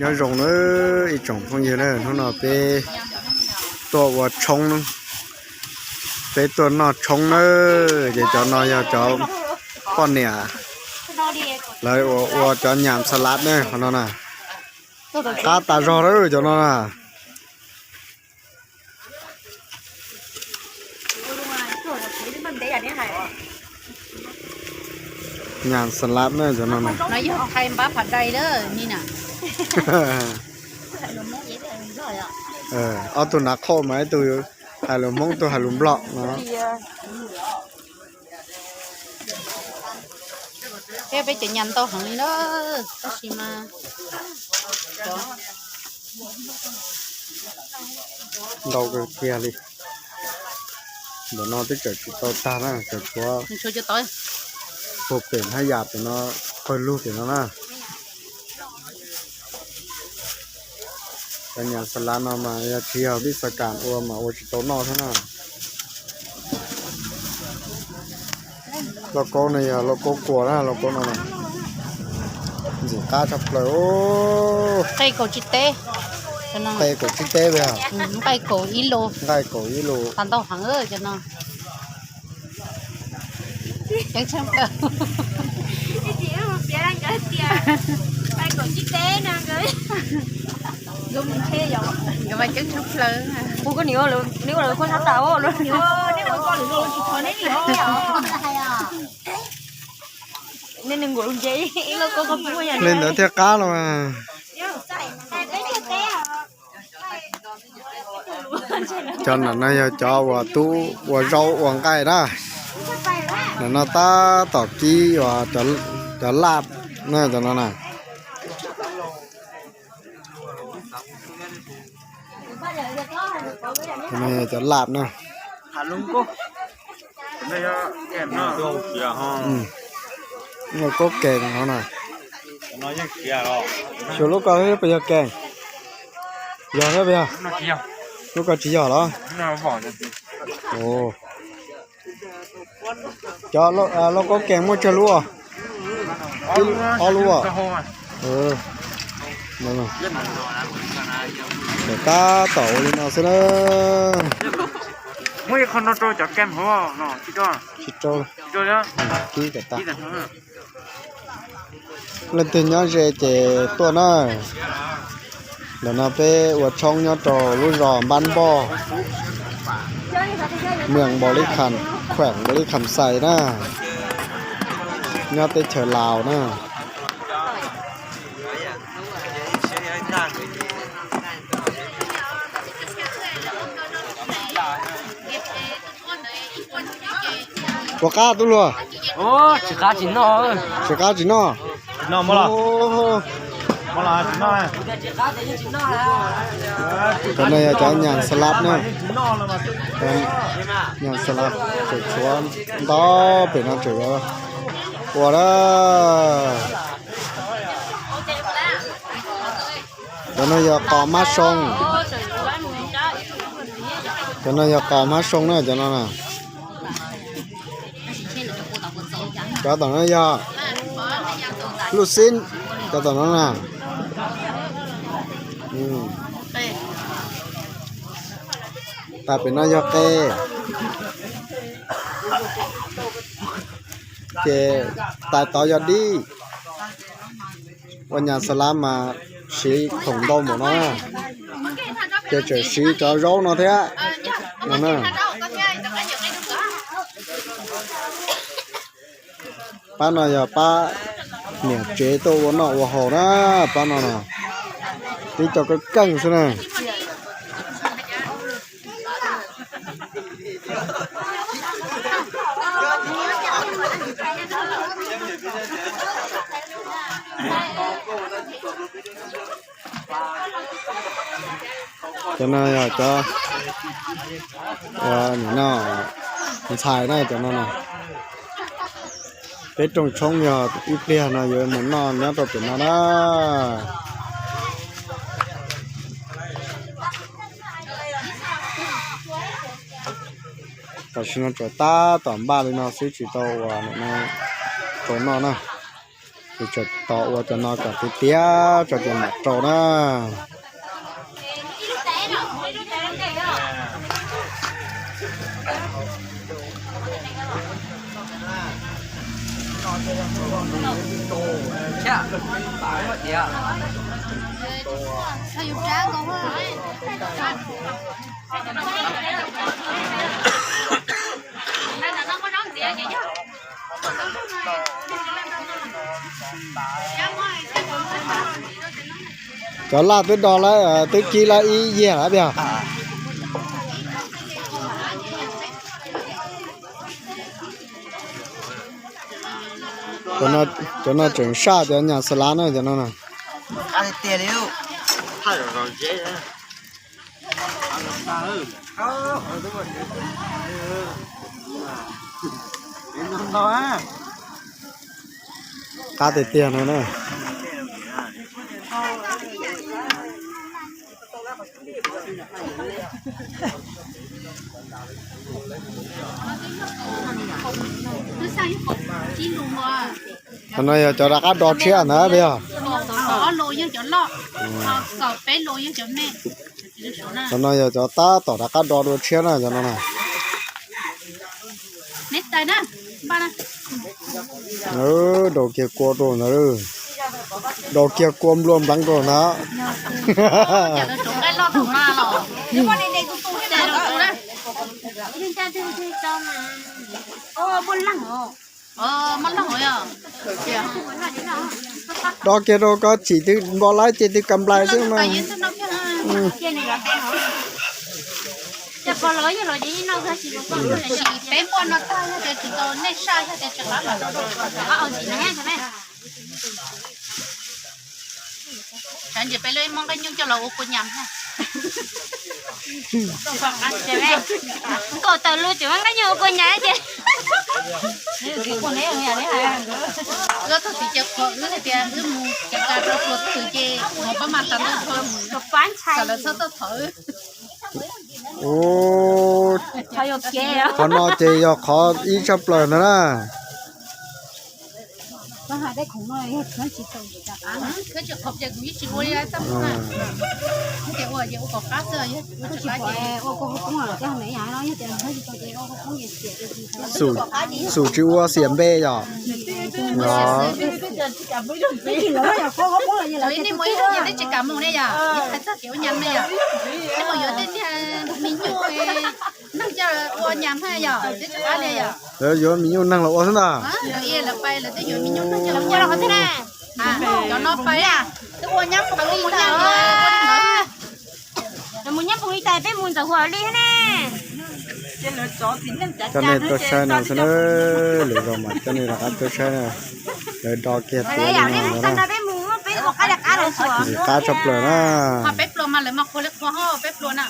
Nyob zoo na ib tsoom phooj ywg na, hnub no peb tuaj ua tshoob, peb tuaj noj tshoob na, ces cov no yog cov poj niam lawv ua, ua cov nyam xas lav ne, qhov no na. Qab tas zog lawm cov no na. Nyam xas lav na cov no na. Ob tug nav qhauj mas ib tug hais lus Hmoob, ib tug hais lus Nplog no. Peb, peb cov nyam ntau heev li na, tab sis mas ntau kawg kiag li. Ntawm no twb tseem tsis tau tag na, tseem tshuav puag pem haj yam pem no, pawg lug pem no na. Cov nyam xas lav no mas yog tsis yog vij xas kas ua mas ua tsis tau noj thiab na. Lauj kaub no yog lauj kaub kua na, lauj kaub no ntxim qab tshaj plaws. Nqaij kaum tsib teb, nqaij kaum tsib teb, nqaij kaum ib lus, nqaij kaum ib lus, tas ntau heev cov no. Ceeb tsheej plaws. Nkawd mas ceeb tsheej plaws. Ua koj niam, neb ua lawv khuab sab tas. Li ntawd thiaj qab los. Cov ntawm no yog cov uas tub ua zaub ua nqaij na. Ntawm no tab tom kib uas cov laj na, cov no na. Cov laj na. Ua koob kees no na. Xyuas lub ko puas yog kees? Yog thiab puas yog? Lub ko tsis yog los? Cov lauj kaub kees muaj tsawg lub? Ob lub. Tab tom ua li no xwb na. Tsis rau, kib kom tag. Leej twg nyob ze ces tuaj na. Ntawm no peb ua tshoob nyob rau lub zos Npab Npoj, mwm Npaus Lib Kham, khueem Npaus Lib Kham Xais na, nyob teb chaws Laus na. Puas qab tub hluas? Tsis qab tsis noj. Cov no yog cov nyam xas lav na. Nyam xas lav tseem tshuav ntau pem no tseem yuav ua na. Cov no yog qos hmab soo. Cov no yog qos hmab soo na, cov no na. Cov tom no yog luj xib, cov tom no na. Tas pem no yog qe, ces tais tod yog dib. Ua nyam xas lav mas siv khoom ntau npaum no, ces tseem siv cov zaub no thiab no na. Pab no yog pab niam tsev tuaj ua noj ua haus na, pab no na, tib co keej keej xwb na. Cov no yog cov, nim no ntxhais na cov no na. Peb rooj tshoob yog ib pliag no yuav mus noj nyob rau pem no na. Tam sim no tseem tab tom npaj li no xwb tsis tau ua, tau noj na. Tseem tos ua cov no kom tiav tiav tso ces mam rau na. Cov laj twb do lawm, twb kib lawm ib yiag lawm tiag. Cov no tseem saj cov nyas xas lav na cov no na. Qab tiag tiag no na. Qhov no yog cov rov qab do tshiab ntawd puas yog? Qhov no yog cov tab tom rov qab do dua tshiab na cov no na. Rau kiag kua rau ntawd, rau kiag kua nplua npleev rau ntawd. Do kiag rau koj tsim twg npo laib ces twg ka nplais xwb mas. Sav ntsis peb lub ib muab nqaij nyuj coj los ua kua nyam. Nkaum tawm lus tseem muab nqaij nyuj ua kua nyam ces. Wb tug txiv ces qhuas wb hais tias wb mus kev kas rau pluas twm ces mus pab mas tas ntawd rau mus, xam lawv txhob tuaj thov wb. Qhov no ces yog qhov ib tshaj plaws ntag na. Xum tsis ua xiam npe yom. Nej mus ib tug ces twb tsis kam mus ne yom, hais txog kev ua nyam ne yom. Twb mus yuav tej niag me nyuj neeg coj ua nyam na yom, twb tsis qab li yom. Lawv yuav me nyuj neeg los ua xwb ntag. Lawv pais lawv twb yuav me nyuj neeg coj los ua qhov twg na. Cov no pais twb ua nyab phoom li ntag. Mus nyab phoom li tas peb mus ntawm Huam li ne. Coj nej tuaj saib no xwb na, lwm zaus mas coj nej rov qab tuaj saib na. Lawv do kiag tiav li no na. Qab tshaj plaws na. Peb pluas mas lawv mas qhuas li qhuas ho peb pluas na.